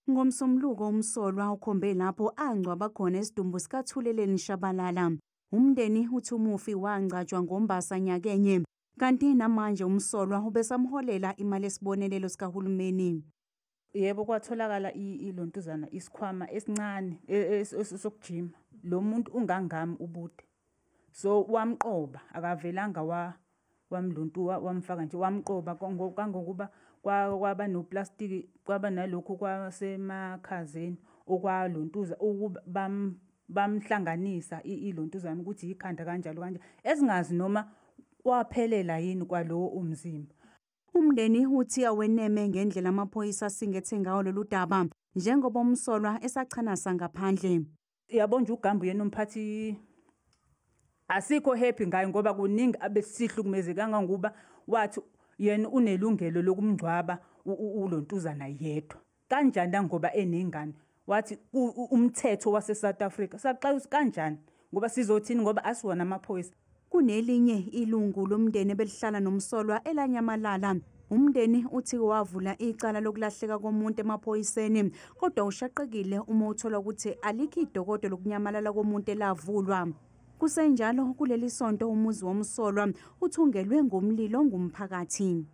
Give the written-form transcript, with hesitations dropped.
NgoMsombuluko umsolwa ukhombe lapho angcwaba khona isidumbu sikaThuleleni Shabalala. Umndeni uthi umufi wangcatshwa ngoMbasa nyakenye, kanti namanje umsolwa ubesamholela imali esibonelelo sikahulumeni. Yebo, kwatholakala ilontuzana isikhwama esincane sokujima. Lo muntu ungangami ubude. So wamqoba, akavelanga wamluntu wamfaka nje, wamqoba kangokuba kwaba noplastiki, kwaba nalokhu kwasemakhazeni okwalontuza ukuba bamhlanganisa ilontuzana ukuthi ikhanda kanjalo kanje, esingazi noma waphelela yini kwalowo umzimba. Umndeni uthi aweneme ngendlela amaphoyisa asingethe ngawo lolu daba, njengoba umsolwa esachanasa ngaphandle. Yabo nje uGambu yena umphathi, asikho happy ngaye ngoba kuningi abesihlukumeze kangangokuba wathi yena unelungelo lokumngcwaba ulontuzana yedwa. Kanjani ngoba enengane? Wathi umthetho wase South Africa saqala kanjani ngoba sizothini ngoba asiwona amaphoyisa. Kunelinye ilungu lomndeni ebelihlala nomsolwa elanyamalala. Umndeni uthi wavula icala lokulahleka komuntu emaphoyiseni, kodwa ushaqekile uma uthola ukuthi alikho idokodo lokunyamalala komuntu elavulwa. Kusenjalo kuleli sonto umuzi womsolwa uthungelwe ngomlilo ngumphakathi.